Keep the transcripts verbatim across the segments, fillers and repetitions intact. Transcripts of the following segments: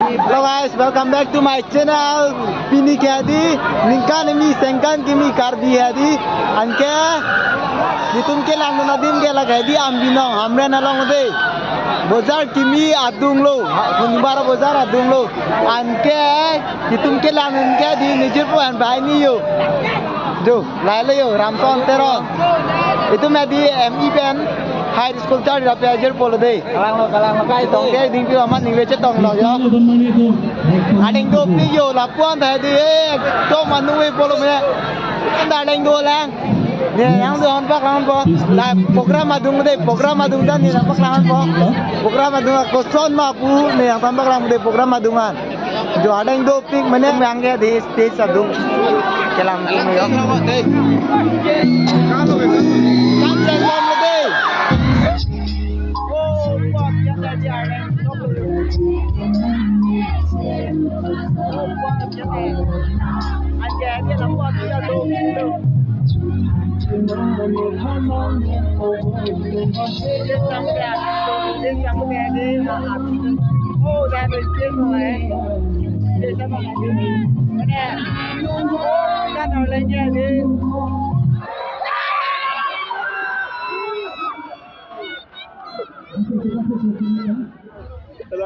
Hello guys, welcome back to my channel. Pini ke hedi ningkan kimi sengkan kimi Karbi hedi. Anke netum kelangdun adim ke lake hedi Ambi Nong, Hamren along de. Bojar kimi adung lo, ha, Khunjungbara bojar adung lo. Anke netum kelangdun ke hedi nejirpo an banghini yo. Jo, lahelo yo, Ramson Teron. Itum hedi M E pen high school charli rapi ajirpo lo de. Kalang lo, kalang lo, guys. Tong ke dingpi amat ningve chetong lo yo. Adeng dopik yo, lapu-an ta hedi, eh, to manu ve polo me. Anda adeng dolang. Ne yang do hon paklang po. La program adung de, program adung dan ne paklang po. Program adung koson ma pu ne yang tam paklang de program adung an. Jo adeng dopik mane yang ke hedi stage adung. Kelang tum yo. Kan sen bom de.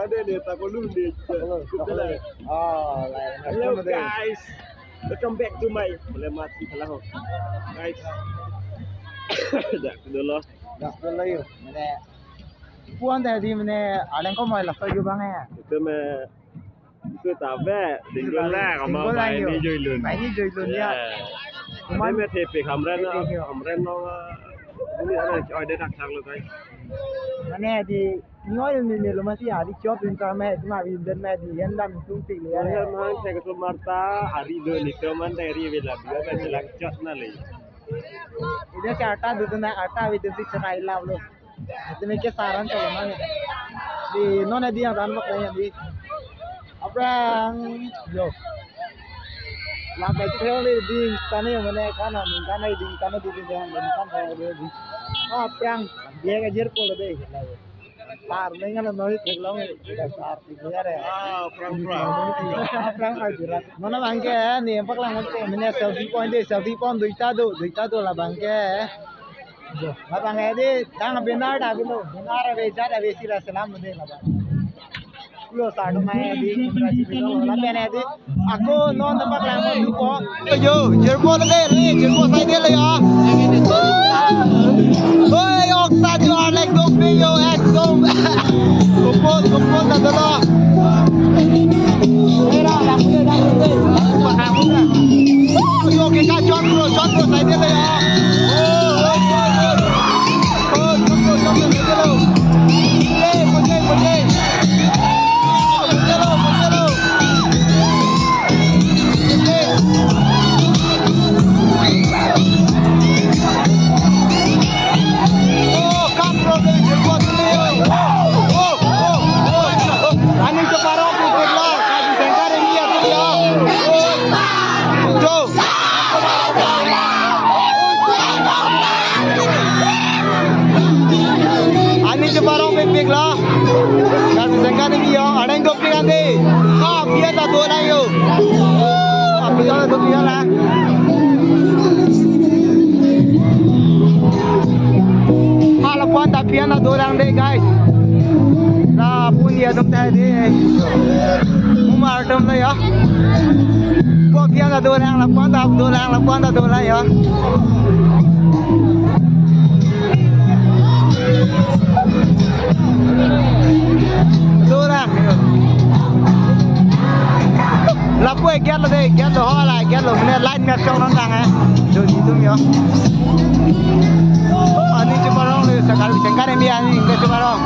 Ada ni, tak perlu ni. Ah, lain. Hello guys, welcome back to my Melemat si Kalahok. Guys, dak dulu. Dak dulu yo. Mane, puan tadi mane, ada yang kau mau lah, kau juga nggak ya? Itu me, itu tabe, single lah, single lah, banghini yo. Joilun. Banghini joilun ya. Cuman ini me tepi Hamren, tepi yo. Hamren no, ini ada, oh, dia tak sang lo, guys. Mane di Noi ni ni lo masi ari chop in ta me ma vi den me di yan dam tung tik le. Ore ya. Man se ko marta ari do ni ko man ta ari vela dia ka chelang chot na le. Ida se arta do na arta vi den si cherai la lo. Ate me ke saran chalo ma. Di non di yang dan bak ya di. Aphrang yo. La bai thong le ding tane mane kana ning kana ding kana di ding ding kana di. Aphrang dia ka jirpo lo de. Sar mengan noi theklong, sar ti ya re. Ah, prang, prang. Prang, prang, jurat. Mana bangke ni, empak lang mane selfie point de, selfie point duita do, duita do la bangke. Jo, la bangke de, tang benar da bilo, benar ave jada ave sila salam de la bang. Lo sar do mai di, la bene di. Ako non ta paklang mo dupo. Yo, jirpo le, le, jirpo sai de le ya. Oi, ok ta jo alek dopik yo ekdom. Kupo, kupo ta dolo. Era, la pule da pule. Yo, ke ka chot bro, chot bro sai de le ya. Oh, oh, oh, oh. Oh, chot bro, chot bro sai de lo. Le, puje, puje. Ani separong pipit lo, kasi sengkar ini ya, tuh ya. Tuh. Ani separong pipit lo. Kasi sengkar ini ya, ada yang dopik ande. Ah, biar tak dua lang yo. Ah, biar tak dua lang. Hala pon ta pian ta dolang de, guys. La pon ya dong ta de. Umar dong la ya. Pon pian ta dolang, la pon ta dolang, la pon ta dolang ya. Dolang. Lapu e gate lo de, gate lo hala, gate lo mane line me chong nang tang eh. Jo di tum yo. Ani cheparong le sakal sengkar mi ani ke cheparong.